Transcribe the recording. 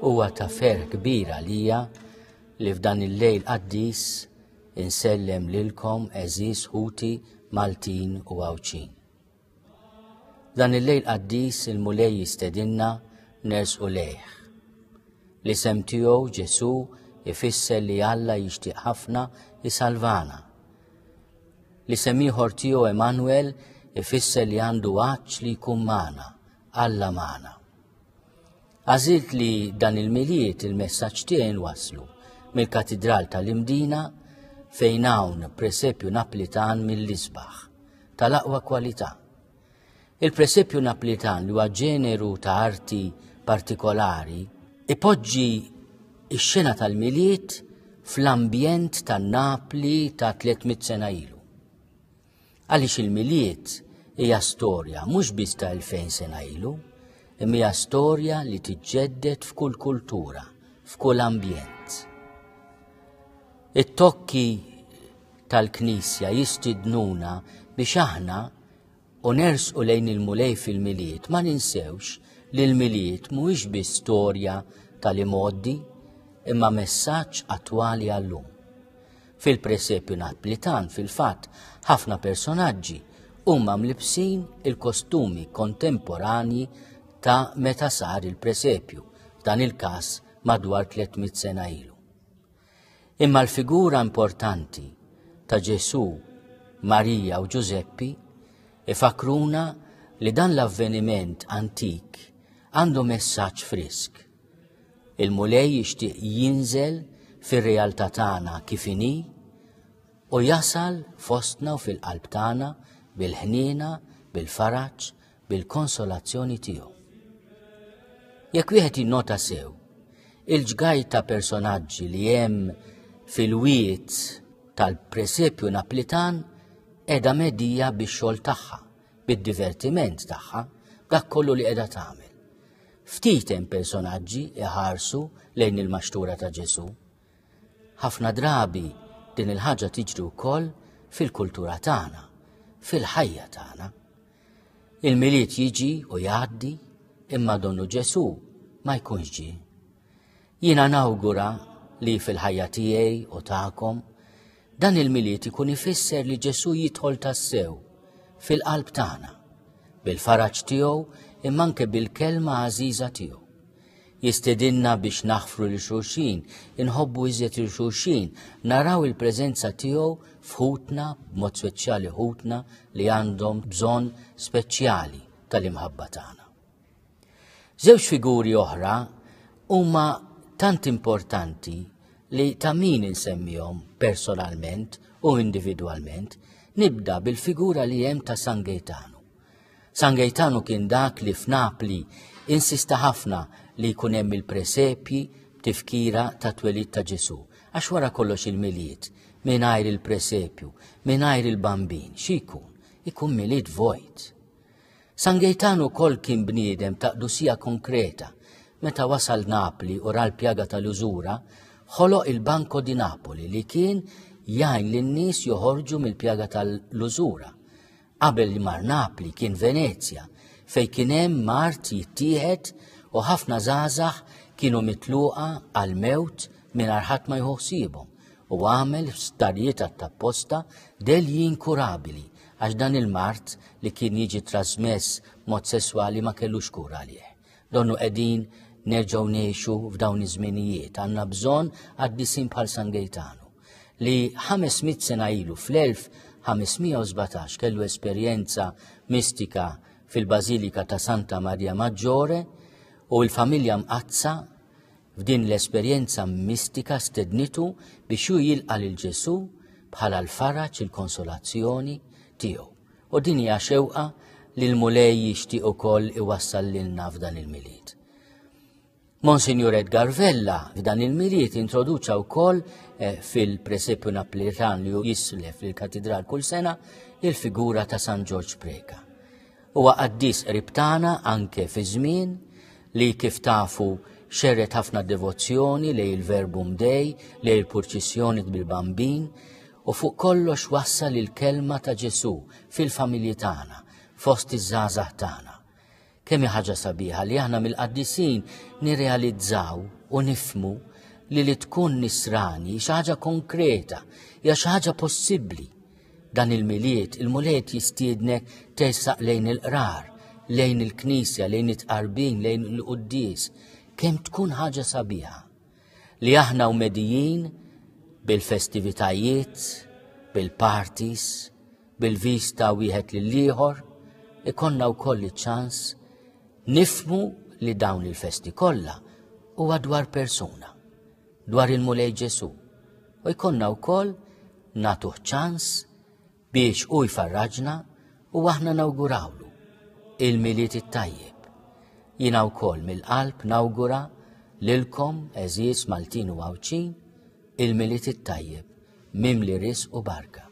Huwa ta' ferħ kbir għalija li f'dan il-lejl qaddis insellem lilkom għeżież ħuti Maltin u Għawdxin. Dan il-lejl qaddis il-Mulej jistedinna nersqu lejh. L-isem tiegħu Ġesù ifisser li Alla jixtieq ħafna jsalvana. L-isem ieħor tiegħu Emanuel ifisser li għandu għatx li jkun magħna, Alla magħna. Għażilt li dan il-Milied il-messaġġ tiegħi nwasslu mill-Katidral tal-Imdina fejn hawn presepju Naplitan mill-isbaħ, tal-aqwa kwalità. Il-presepju Naplitan li huwa ġeneru ta' arti partikolari ipoġġi x-xena tal-Milied fl-ambjent tan-Napli ta' 300 sena ilu. Għaliex il-Milied hija storja mhux biss ta' 2000 sena ilu, imma hija storja li tiġġedded f'kull kultura, f'kull ambjent. It-tokki tal-Knisja jistidnuna biex aħna u nersqu lejn il-Mulej fil-Milied ma ninsewx li l-Milied mhuwiex biss storja tal-imgħoddi imma messaġġ attwali għallum. Fil-presepju Naplitan, fil-fatt, ħafna personaġġi huma mlibbsin il-kostumi kontemporanji ta' meta sar il-presepju, f'dan il-każ madwar 300 sena ilu. Imma l-figura importanti ta' Ġesù, Marija u Ġużeppi ifakruna li dan l-avveniment antik għandu messaġġ frisk. Il-Mulej jixtieq jinżel fir-realtà tagħna kif inhi u jasal fostna u fil-qalb tagħna bil-ħniena, bil-faraġ, bil-konsolazzjoni tiegħu. Jekk wieħed jinnota sew, il-ġgaj ta' personaġġi li hemm fil-wied tal-presepju Naplitan qiegħda medija bix-xogħol tagħha, bid-divertiment tagħha, dak kollu li qiegħda tagħmel. Ftit hemm personaġġi iħarsu lejn il-maxtura ta' Ġesù. Ħafna drabi din il-ħaġa tiġri wkoll fil-kultura tagħna, fil-ħajja tagħna. Il-Milied jiġi u jgħaddi, imma donnu Ġesù ma jkunx ġie. Jiena nawgura li fil-ħajja tiegħi u tagħkom dan il-Milied ikun ifisser li Ġesù jidħol tassew fil-qalb tagħna, bil-faraġ tiegħu imma anke bil-kelma għażiża tiegħu. Jistedinna biex naħfru lil xulxin, inħobbu iżjed lil xulxin, naraw il-preżenza tiegħu f'ħutna, b'mod speċjali ħutna li għandhom bżonn speċjali tal-imħabba tagħna. Żewġ figuri oħra huma tant importanti li ta' min insemmihom personalment u individwalment, nibda bil-figura li hemm ta' San Gejtanu. San Gejtanu kien dak li f'Napli insista ħafna li jkun hemm il-presepji b'tifkira ta' twelid ta' Ġesù, għax wara kollox il-Milied mingħajr il-presepju, mingħajr il-bambin, xi jkun? Ikun Milied vojt. San Gejtanu wkoll kien bniedem ta' qdusija konkreta. Meta wasal Napli u ra l-pjaga tal-użura, ħoloq il-Banco di Napoli li kien jgħin lin-nies joħorġu mill-pjaga tal-użura. Qabel li mar Napli kien Venezja fejn kien hemm mard jittieħed u ħafna żgħażagħ kienu mitluqa għall-mewt mingħajr ħadd ma jieħu ħsiebhom u għamel f'sptarijiet għat-tapposta delji inkurabili għax dan il-mard li kien jiġi trasmess mod sesswali ma kellux kura għalih. Donnu qegħdin nerġgħu ngħixu f'dawn iż-żminijiet, għandna bżonn qaddisin bħal San Gejtanu li 500 sena ilu fl-1517 kellu esperjenza mistika fil-Bażilika ta' Santa Maria Maggiore u l-familja mqaddsa f'din l-esperjenza mistika stednitu biex hu jilqa' lil Ġesù bħala l-faraġ il-konsolazzjoni tiegħu. U din hija xewqa li l-Mulej jixtieq ukoll iwassal lilna f'dan il-Milied. Monsinjur Edgar Vella f'dan il-Milied introduċa wkoll eh, fil-presepju Naplitan li jislef lill-katidral kull sena il-figura ta' San Ġorġ Preca. Huwa qaddis qrib tagħna anke fi żmien li kif tafu xerret ħafna devozzjoni lej il-Verbum Dei, lej il-purċissjoni bil-Bambin u fuq kollox wassal il-kelma ta' Ġesù fil-familji tagħna, fost iż-żgħażagħ tagħna. Kemm hi ħaġa sabiħa li aħna mill-qaddisin nirrealizzaw u nifmu li li tkun nisrani xi ħaġa konkreta, hija xi ħaġa possibbli. Dan il-milied, il-Mulej jistiednek tersaq lejn il-qrar, lejn il-knisja, lejn it-tqarbin, lejn il-quddies. Kemm tkun ħaġa sabiħa li aħna u medijin bil-festivitajiet, bil-parties, bil-vista wieħed lill-ieħor, ikonna wkoll iċ-ċans nifmu li dawn il-festi kollha huwa dwar persuna, dwar il-Mulej Ġesu, u jkollna wkoll nagħtuh ċans biex hu jfarraġna u aħna nawgurawlu il-Milied it-tajjeb. Jiena wkoll mill-qalb nawgura lilkom għeżież Maltin u Għawdxin il-Milied it-tajjeb mimli risq u barka.